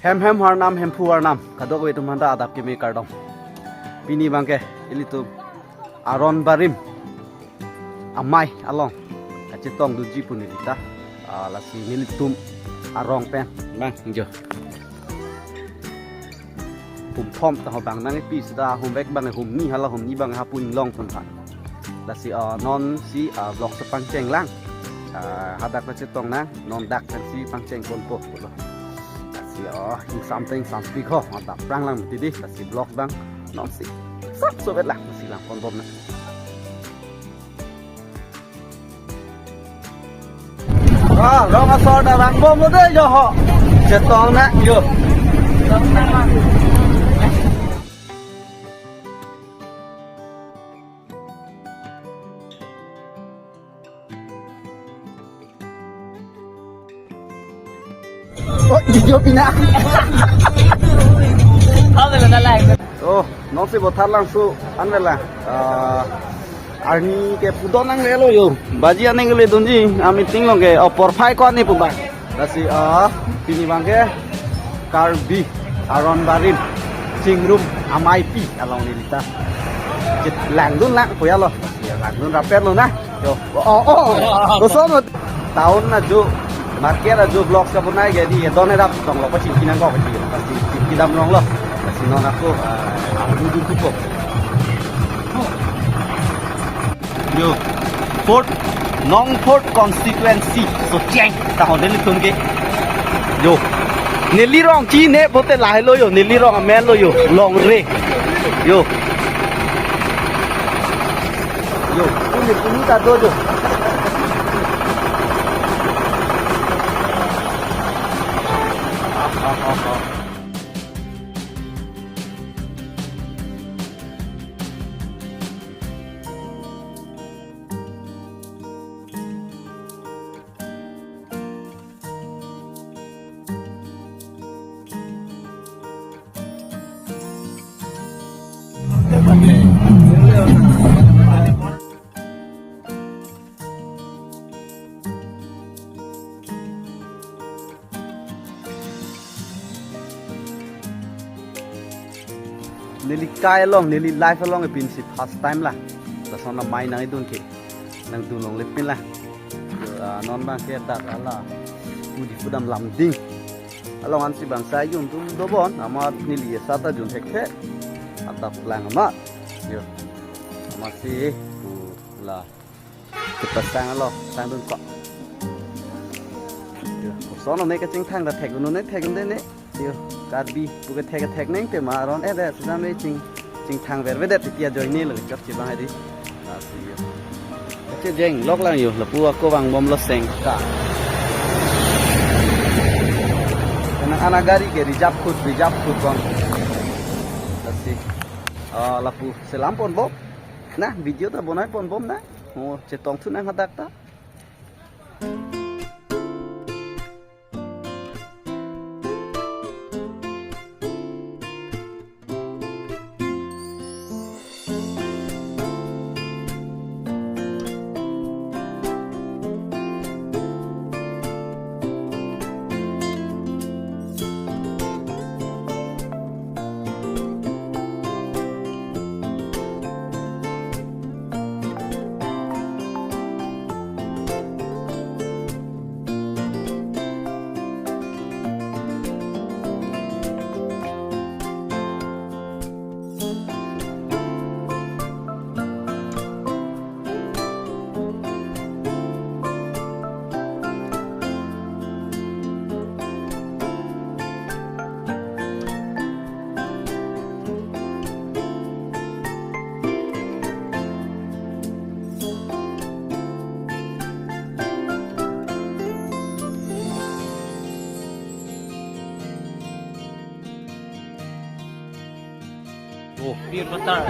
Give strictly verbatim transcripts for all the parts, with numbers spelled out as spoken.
Hem hem arnam, Hemphu arnam, kadokave atum aphanta adap keme kardom. Pini abangke ilitum Aron Barim amei along kachetongdunji pu nelita. Ah, lasi nelitum arong pen bang jo. Hum thom ta ho bang nangkepi seta, humvek abang humni, hala humni abang hapu inglong pon tha. Lasi, ah, non si, ah, vlog si pangcheng lang. Ah, hadak kachetong nang, non dak pensi pangcheng ponpo pulo. Lasi, ah, ingsam ta ingsam pik ho, hadak prang lang mati dei, lasi vlog abang non si sap sovet lang, lasi lang ponbom nang. Ah, rong asor ta vangbomlo dei jo ho. Chetong nang jo. Oh, video pina. Oh, non si bothar langso anvela. Ah, arni ke pudon nanglelo jo. Baji aning keledunji, a meeting along ke, oh, porphai ko-an ni pu bang. Lasi, ah, pini abangke Karbi Aron Barim Chingrum ameipi along nelita. Chit langdun lang puya lo. Ya, langdun rapet lo na. Jo. Oh, oh. Koson lo. Town ajo, market ajo vlogs kabonai ke dei, edon edap tonglo pachingki nangkok pachingki. Pasti chingki damlonglo. Pasti non ako, ah, ako duduk cukup. Jo. Fourth, Nong Fourth Constituency. Socheng. Ta ho nelitum ke. Jo. Neli rong chine pote lahelo jo. Neli rong amen lo jo. Longre. Jo. Jo. Puni puni ta do jo. Neli kai along, neli life along epinsi first time la. Lason amei nangkedun ke. Nangdun longle pin la. Ah, non abangke dak hala. Pudi pudam lamding. Along ansi bangsa jun atum dobon, amat neli asat ta jun thekthe. Adap lang amat. Jo. Amatsi pu la. Kepasang lo, sangdun kok. Jo, koson ne kachingthang ta thek, ne thek ne ne. Jo, Karbi pu kethek kethek neng te ma aron eh de, sejam le ching, chingthang verve det, titia join ne lo, chok chibang hadi. Lasi jo. Kachejeng lok lang jo, lapu ako vangbomlo seng ka. Karena anak gari ke reserve khut, reserve khut bang. Lasi, ah, lapu selam ponbom. Na, video ta bonai ponbom na. Oh, chetongthu nang hadak ta.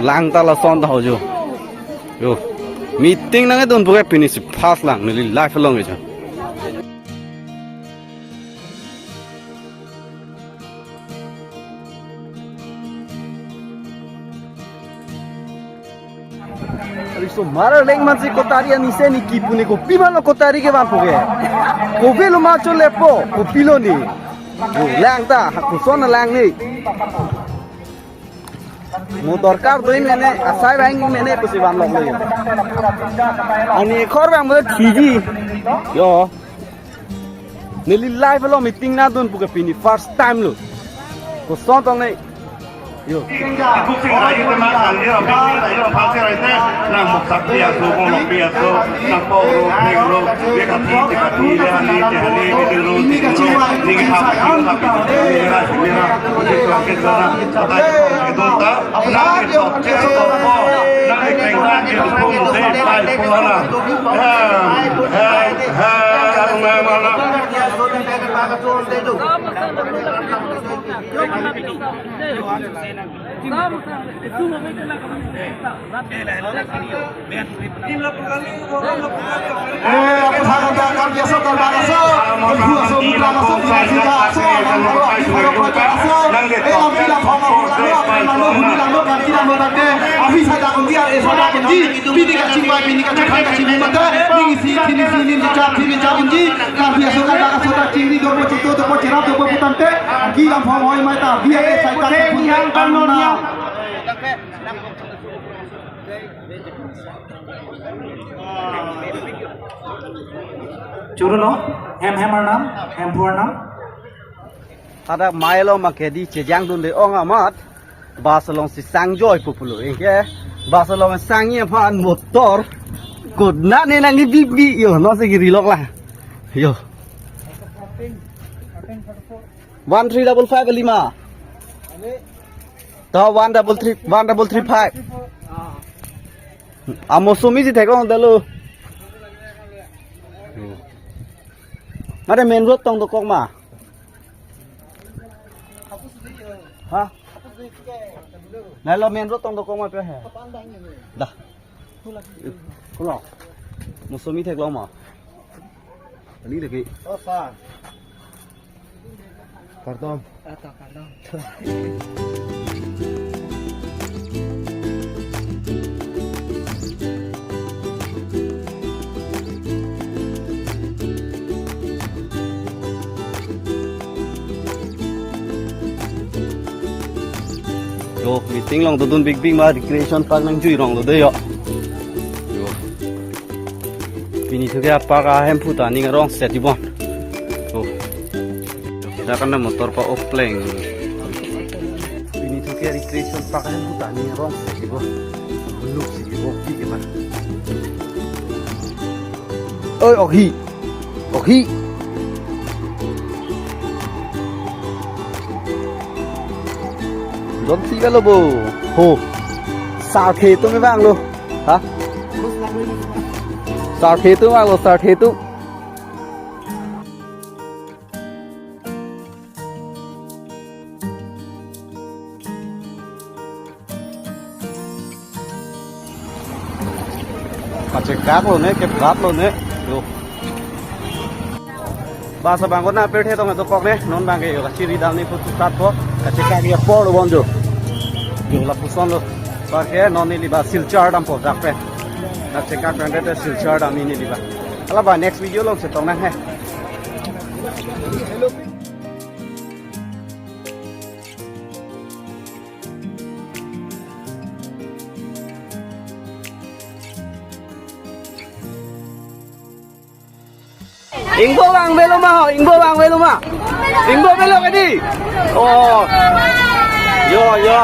Lang ta lason ta ho jo. Jo. Meeting nangkedun pu ke pini si first lang neli life along ke jo. Ari so mara leng mansi kotari anise ne kipu ne, kopi manlo kotari kevan pu ke. Kove lo ma chole po, kopilo ne. Yo, lang ta, ha koson lang ni. Mo dorkar do mene, asai bang mene pusi vanlok lo. Ani khor bang mo khiji. Yo. Neli live lo meeting nadun pu ke pini first time lo. Koson tong ni. Yo. Eh, apot hagata Karbi aso, Karbi aso, Karbi aso, Mukra aso, Bidar Sika aso, Alang aso, Alang aso, eh, lam pila thong aso, Alang aso, Alang aso, Huni aso, Karbi aso, tangte, ahi sadak unji, eh, sadak unji, pini kachingvai, pini kachingvai, kachingvai mate, ning isi, thini isi, ning isi, char, thini char unji, Karbi aso, Karbi aso, ta chingri dopo, chito dopo, cherap dopo putangte, ki lam thong hoi mai ta, biar eh, sai ta, yang pun, yang pun, yang. Choro lo, hem hem arnam, hem phu arnam. Tada mailo ma kedi chejang dunde ong amat. Bus alongsi sang joi pupulo. Ingke bus along sang ye phan motor. Kudna ne nang bibi yo, no se giri lok la. Yo. One three double five lima. To one double three, one double three five. Amo sumi si theklong dalo. Mate main road tong dokok ma. Ha? Nai lo main road tong dokok ma pe he. Dah. Kulo. Mo sumi theklong ma. Ani lagi. Oh, sa. Kardom. Ato kardom. Yo, meeting along dodun bigbing ma, recreation park nangjui rong lo de yo. Yo. Pini thu ke park ahemphu ta ning arong set ibon. Yo. Dak kan motor pa opleng. Pini thu ke recreation park ahemphu ta ning arong set ibon. Look si ibon, pi ke ba. Oi, ohi. Ohi. Don si velo bo. Ho. Sarthe atum vanglo. Ha? Sarthe atum vanglo, sarthe atum. Kachekak lo ne, keplat lo ne. Yo. Bus abang ko na pirthe tong dokok ne, non abang ke yo kachiri dam ni putu sat po, kachekak ya por lo bon jo. Yo lapuson lo. Parke non neli bus Silchar dampo dak pen. Kachekak pen te Silchar dam neli bus. Hala ba next video along chetong nang he. Ingbo vangvelo ma ho, ingbo vangvelo ma. Ingbo velo kedi. Oh. Yo, yo.